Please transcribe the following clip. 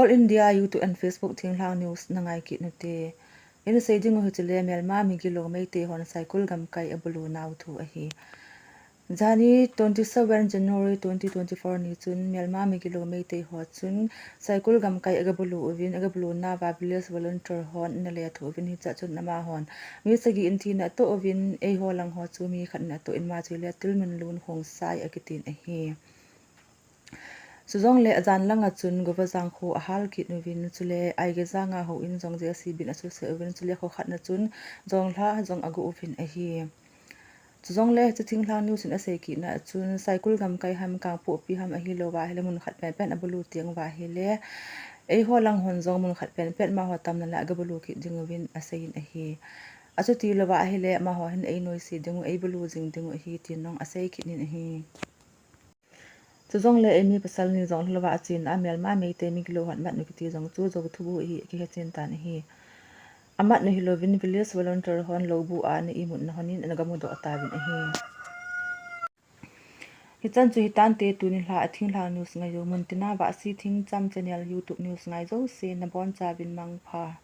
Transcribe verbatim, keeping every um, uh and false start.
All India YouTube and Facebook thinglhang news na ngai kit nute. Ina sei ding u hi chule Myanmar migilou Meitei hon Saikul gamkai abulu nau thu ahi. Jani twenty-seven January twenty twenty-four ni chun Myanmar migilou Meitei ho chun Saikul gamkai agabulu uvin, agabulu nauva village volunteer hon ana lethuh uvin, hichea chun amahon mi sagi in thina atoh uvin, eiho lang ho chu mi khat in atoh in, ama chu hile Tilminlun Khongsai akitin ahi. Chujongle ajan langa chun Govajang kho ahal kit uvin, chule Aigejang a houin jong JCB in asuse uvin, chule kho khat na chun jonglha jong agu uvin ahi. Chujongle hiche thinglhang news in asei kitna a chun Saikul gamkai ham, Kangpokpi ham ahilouva hile mun khat penpen abulu teng uva hile eiho lang hon jong mun khat penpen amaho tamna la agabulu kit ding uvin aseiyin ahi. Achuti louva ahile amaho hin einoise ding u, eibulu jing ding u ahi tin jong asei kit in ahi. Chujongle eimi pasal ni jong lhulou va achena a Myanmar Meitei migilou hon amatnu kiti jong chu jou thubu ahi akihechen tan ahi. Amatnu hilouvin village volunteer hon loubu a ana imutna hon in ana gamudoh tauvin ahi. Hichan chu hitante tuni lha a thinglhang news ngaiyu, muntina Vahsi Thingcham channel YouTube news ngai jouse nabonchauvin mangpha.